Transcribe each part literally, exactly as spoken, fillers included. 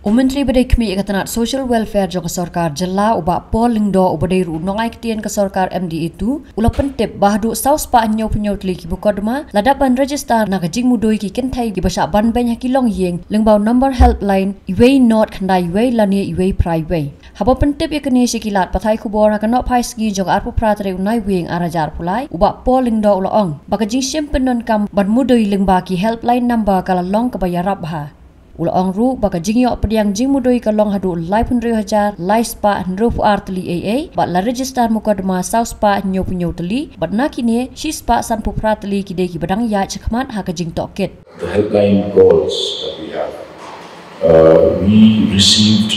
U Myntri ba dei khmih ïa ka tnat Social Welfare jong ka sorkar jylla, u Bah Paul Lyngdoh, uba dei ruh u nongai ktien ka sorkar M D A two, u la pyntip ba haduh saw spah hynñiew phew hynñiew tylli ki mukotduma la dap ban register na ka jingmudui ki kynthei kiba shah ban beiñ ha ki longïing lyngba u number helpline uwei nod khyndai uwei lane uwei phra uwei. Haba pyntip ïa kane sha ki lad pathai khubor ha ka nohphai sngi jong ka arphew phra tarik u Naiwieng ar hajar arphew lai, u Bah Paul Lyngdoh u la ong ba ka jingshim pyndonkam ban mudui lyngba ki helpline number ka la long kaba ïarap bha. U la ong ruh ba ka jingïoh pdiang jingmudui ka long haduh laiphew hynriew hajar lai spah hynriewphew ar tylli eiei, bad la register mukotduma saw spah hynñiew phew hynñiew tylli, bad na kine shi spah sanphew phra tylli ki dei kiba dang ïaid shakhmat ha ka jingtohkit. The helpline calls that we have, uh, we received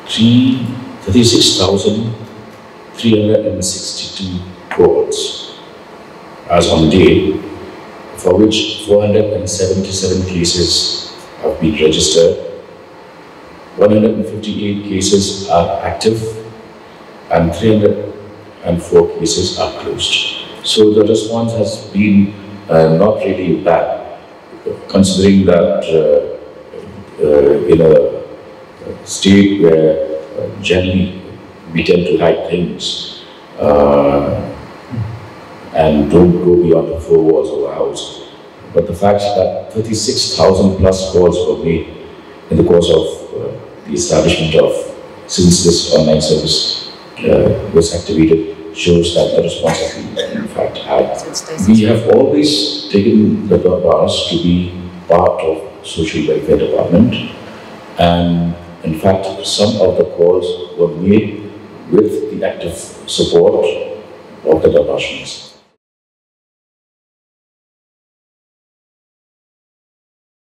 three, thirty-six thousand three hundred and sixty-two calls as on date, for which four hundred and seventy-seven cases have been registered, one hundred and fifty-eight cases are active, and three hundred and four cases are closed. So the response has been, uh, not really bad, considering that, uh, uh, in a state where, uh, generally we tend to hide things, uh, and don't go beyond the four walls of our house. But the fact that thirty-six thousand plus calls were made in the course of, uh, the establishment of, since this online service, uh, was activated, shows that the response has been, in fact, high. We have always taken the Darbars to be part of social welfare department, and in fact, some of the calls were made with the active support of the Darbar Shrinis.